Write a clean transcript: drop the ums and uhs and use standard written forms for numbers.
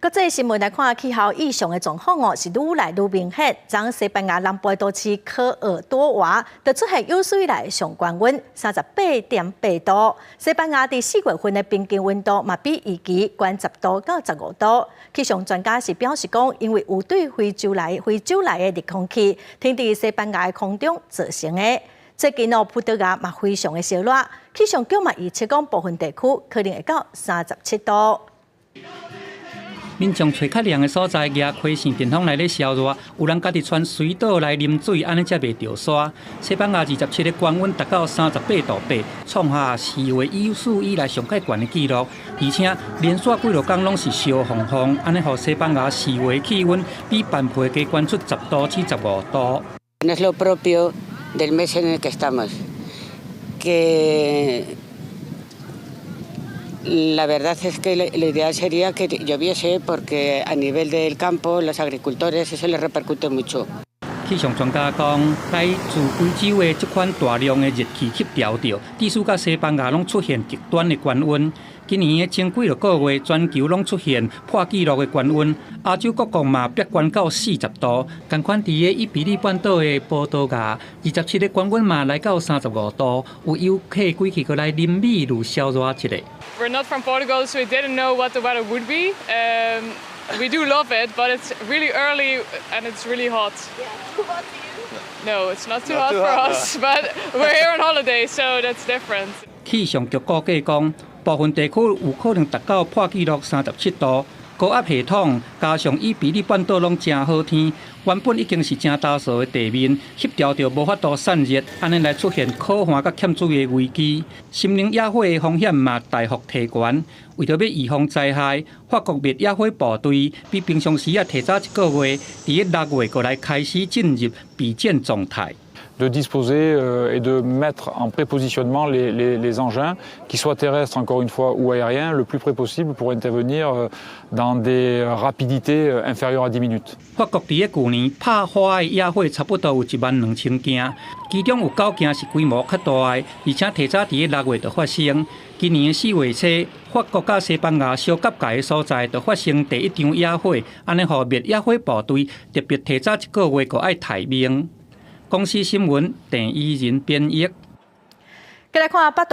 國際新聞來看，氣候異常的狀況哦，是愈來愈明顯。昨西班牙南部都市科爾多瓦就出現有史以來上懸溫38.8度。西班牙佇4月份的平均溫度嘛比預期懸10度到15度。氣象專家是表示講，因為有對非洲來的熱空氣停佇西班牙的空中造成的。最近哦，葡萄牙嘛非常的燒熱，氣象局嘛預測講部分地區可能會到37度。民眾揣較涼的所在，舉開扇電風來咧消熱，有人家己穿水倒來啉水，按呢才袂著沙。西班牙27日高溫達到38.8度，創下4月有史以來上蓋懸的紀錄。而且連續幾落工攏是燒風風，按呢予西班牙4月氣溫比平批加懸出10度至15度。 No es lo propio del mes en el que estamos, que la verdad es que lo ideal sería que lloviese, porque a nivel del campo, los agricultores, eso les repercute mucho. 氣象專家講，來自非洲的這款大量的熱氣吸調著，致使佮西班牙攏出現極端的高溫。今年的前幾個月，全球攏出現破紀錄的高溫，亞洲各國嘛逼懸到40度。仝款佇个伊比利半島的葡萄牙，27日高溫嘛來到35度，有遊客規氣閣來啉美祿消熱一下。 We're not from Portugal, so we didn't know what the weather would be. We do love it, but it's really early and it's really hot. Yeah, too hot for you? No, it's not too hot for us, but we're here on holiday, so that's different. 氣象局估計講，部分地區有可能達到破紀錄37度。高壓系統加上伊比利半島攏誠好天，原本已經是誠焦燥的地面，吸調著無法度散熱，按呢來出現渴旱佮欠水的危機。森林野火的風險嘛大幅提懸。為著欲預防災害，法國滅野火部隊比平常時仔提早一個月，佇咧6月閣來開始進入備戰狀態。 De disposer et de mettre en prépositionnement les engins, qu'ils soient terrestres encore une fois ou aériens, le plus près possible pour intervenir dans des rapidités inférieures à 10 minutes. 法國佇咧舊年拍花的野火差不多有1萬2千件，其中有九件是規模較大的，而且提早佇咧6月就發生。今年4月初，法國佮西班牙相夾界的所在就發生第一場野火，按呢予滅野火部隊特別提早一個月閣愛待命。公視新聞，鄭伊仁編譯。繼來看北大。